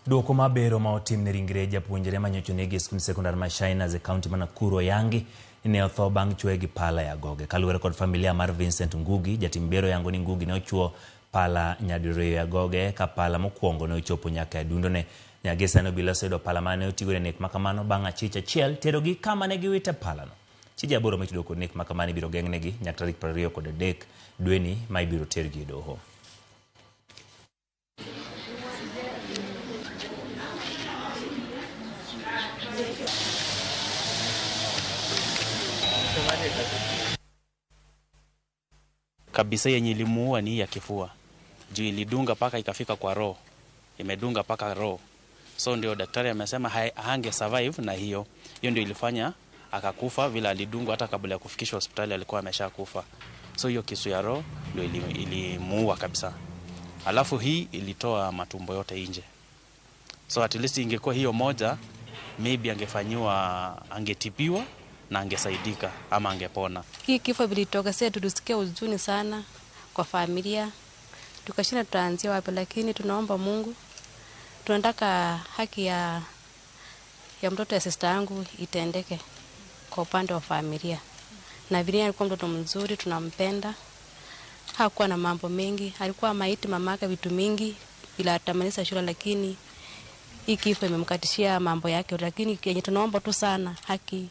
Duoko mabero ma otim ne ringre japuonjre manyocha onegi e skund sekondar ma Shiners e kaunti ma Nakuru oyangi ni ne otho bang' chuoye gi pala e agoge. Kaluwore kod familia mar Vincent Ngugi, jatim bero yango ni Ngugi ne ochuo pala nyadiriyo e agoge ka pala mokwongo ne ochopo nyaka e adundone. Nyaka sani obila oseyudo pala mane otigo e nek makamano bang' achich achiel terogi kama ne giwite palano. Chije 8 mitudo kod nek makamano ibiro geng'negi nyaka tarik 23 dweni ma ibiro tergi e doho. Kabisa yenye ilimuua ni ya kifua, juu ilidunga paka ikafika kwa roho, imedunga paka roho. So ndio daktari amesema hange survive na hiyo. Hiyo ndio ilifanya akakufa, vile alidungwa hata kabla ya kufikishwa hospitali alikuwa ameshakufa. So hiyo kisu ya roho ndio ilimuua kabisa. Alafu hii ilitoa matumbo yote nje. So at least ingekuwa hiyo moja, maybe angetibiwa na angesaidika ama angepona. Hii kifo vilitoka sasa, tulisikia huzuni sana kwa familia. Tukashinda tutaanzia wapi, lakini tunaomba Mungu. Tunataka haki ya mtoto ya sister yangu itendeke kwa upande wa familia. Na vile alikuwa mtoto mzuri, tunampenda. Hakuwa na mambo mengi, alikuwa maiti mamake vitu mingi bila atamaliza shule, lakini hii kifo imemkatishia mambo yake. Lakini yenye tunaomba tu sana haki